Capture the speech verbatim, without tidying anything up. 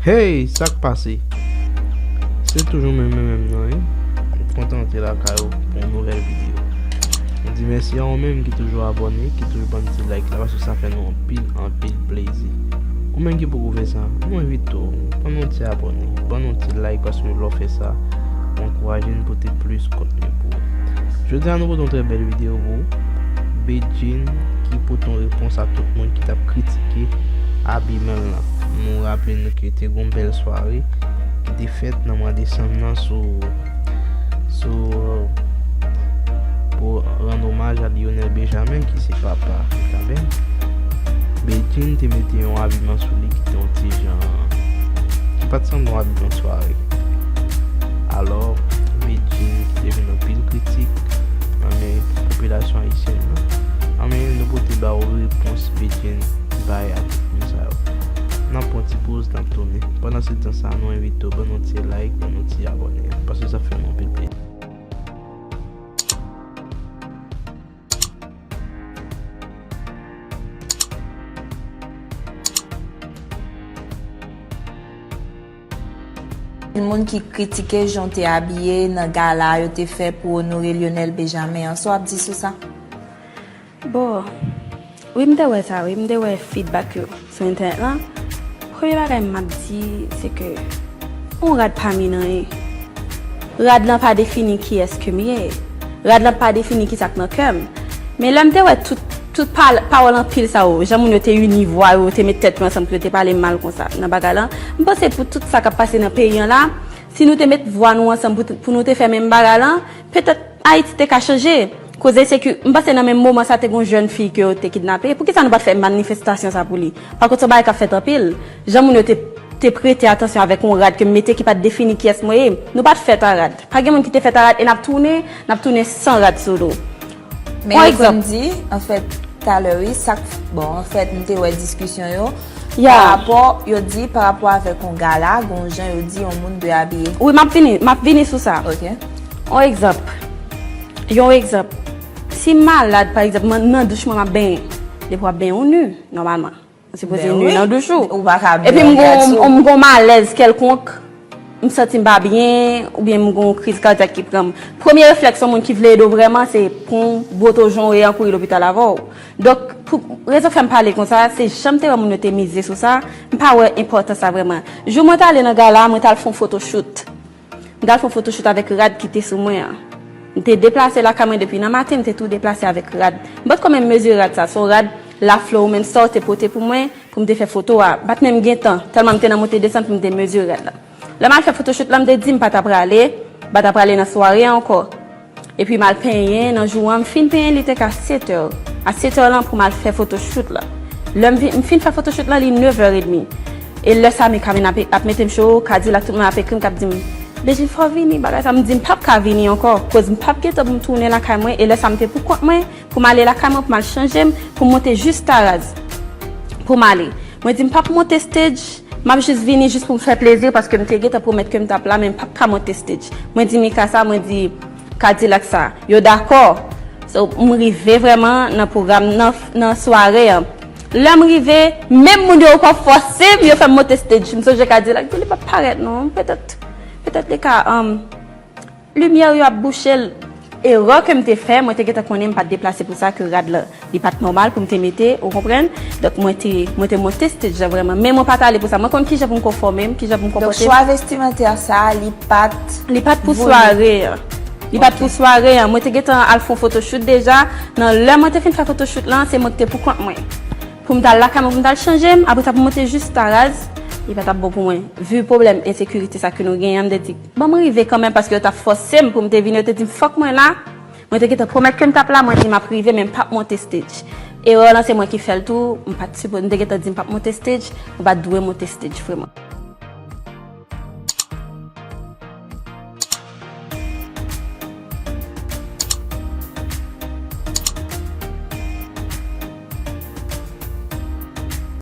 Hey, sa k pase? Se toujou menm menm menm nan, wi. M kontan antre lakay ou pou yon nouvèl videyo. M di mèsi a ou menm ki toujou abòne, ki toujou ban m ti like la, paske sa fè nou anpil, anpil plezi. Ou menm ki poko fè sa, nou envite w, ban nou ti abòne, ban nou ti like, paske lè w fè sa, w ankouraje n pote plis kontni pou ou. Jodi a, nou pote yon trè bèl videyo pou ou. Bedjine ki pote yon repons a tout moun ki t ap kritike abiman l lan. Nou raple nou ke te gon bèl sware ki te fèt nan mwa desanm nan sou, sou, pou rann omaj a Lionel Benjamin, ki se papa Mikaben. Bedjine te mete yon abiman sou li ki te yon ti jan, ki pa t sanble yon abiman sware. Alò, Bedjine ki te jwenn anpil kritik nan men popilasyon ayisyèn nan. Anben, nou pote ba ou repons Bedjine bay a tout moun sa yo. N ap pran ti poz, n ap tounen. Pandan se tan sa, nou envite w ban nou ti like, ban nou ti abòne, paske sa fè nou anpil plezi. Moun ki kritike jan w te abiye nan gala yo te fè pou onore Lionel Benjamin an, sa w ap di sou sa? Bon, wi, m te wè sa, wi, m te wè feedback yo sou entènèt lan. Premye bagay m ap di, se ke yon rad pa min anyen. Rad lan pa defini kiyès ke m ye. Rad lan pa defini kisa k nan kè m. Men lè m te wè tout, tout pa-, pawòl anpil sa yo, jan moun yo te ini vwa yo, te met tèt yo ansanm pou yo te pale m mal konsa nan bagay lan, m panse pou tout sa k ap pase nan peyi an la, si nou te met vwa nou ansanm pou, pou nou te fè menm bagay lan, petèt Ayiti te ka chanje. Koze se ke, m panse nan menm moman sa te gon jèn fi ke yo te kidnape. Poukisa nou pa t fè manifestasyon sa pou li? Pakont se yon bagay k ap fèt anpil. Jan moun yo te, te prete atansyon avèk yon rad ke m mete ki pa t defini kiyès mwen ye, nou pa t fèt a rad. Pa gen moun ki te fèt a rad e n ap tounen, n ap tounen san rad sou do. Men yo konn di, anfèt, talè, wi, sa k, bon, anfèt, m te wè diskisyon yo. Ya. Pa rapò, yo di, pa rapò avèk yon gala, gon jan yo di yon moun dwe abiye. Wi, m ap vini, m ap vini sou sa. Ok. Yon egzanp. Yon egzanp. Si m malad, pa egzanp, mwen nan douch mwen m ap benyen. Depi w ap benyen, ou ni, nòmalman. Ou sipoze ni nan douch ou. Ou pa ka benyen. Epi m gon, m gon malèz kèlkonk, m santi m pa byen, oubyen m gon kriz kadyak ki pran m. Premye reflèks yon moun ki vle ede w vrèman, se pran w, bwote w jan w ye an, kouri lopital avè w. Donk, pou rezon k fè m pale konsa, se jan m te wè moun yo te mize sou sa, m pa wè enpòtans sa vrèman. Jou mwen t ale nan gala, mwen t al fè yon photoshoot. M t al fè yon photoshoot avèk rad ki te sou mwen an. M te deplase lakay mwen depi nan maten, m te tou deplase avèk rad. M pa t ko menm mezire rad sa, se yon rad La Flor menm sa w te pote pou mwen, pou m te fè foto a. M pa t menm gen tan, tèlman m te nan monte desann pou m te mezire rad la. Lè m al fè photoshoot la, m te di m pa ta prale, m pa ta prale nan sware a ankò. Epi m al penyen nan jou an, m fin penyen li te ka sèt è. A sèt è lan pou m al fè photoshoot la. Lè m vin, m fin fè photoshoot la, li nèf è edmi. E lè sa, Mikaben ap, ap mete m cho, Kadilak, tout moun ap ekri m, k ap di m, Bedjine, fò w vini, bagay sa. M di m p ap ka vini ankò, koz m p ap gen tan pou m tounen lakay mwen. E lè sa, m te pou kont mwen, pou m ale lakay mwen, pou m al chanje m, pou m monte jis Taraz, pou m ale. Mwen di m p ap monte stage, m ap jis vini jis pou m fè plezi, paske m te gentan pwomèt ke m t ap la, men m p ap ka monte stage. Mwen di Mika sa, mwen di Kadilak sa, yo dakò. So, m rive vrèman nan pwogram, nan, nan sware an. Lè m rive, menm moun yo ankò fòse m, yo fè m monte stage. M sonje Kadilak di li p ap parèt non, petèt, petèt li ka, um, limyè yo ap bouche l. Erè ke m te fè, mwen te gentan konnen m pa t deplase pou sa, ke rad la, li pa t nòmal pou m te mete, ou konprann? Donk, mwen te, mwen te monte stage la vrèman. Men mwen pa t ale pou sa. Mwen konn kijan pou m konfòme m, kijan pou m konpòte m. Donk, chwa vestimantè sa a, li pa t pou sware an. Li pa t pou sware an. Mwen te gentan al fè yon photoshoot deja. Nan lè mwen te fin fè photoshoot lan, se mwen ki te pou kont mwen. Pou m t al lakay mwen, pou m t al chanje m, apre sa pou m monte jis Taraz, li pa t ap bon pou mwen. Vu pwoblèm ensekirite sa ke nou genyen an, m te di, ban m rive kanmenm, paske yo t ap fòse m pou m te vini, yo te di m fòk mwen la. Mwen te gentan pwomèt ke m t ap la, mwen di m ap rive, men m p ap monte stage. Erè lan se mwen ki fè l tou, m pa t sipoze, m te gentan di m p ap monte stage, mwen pa t dwe monte stage vrèman.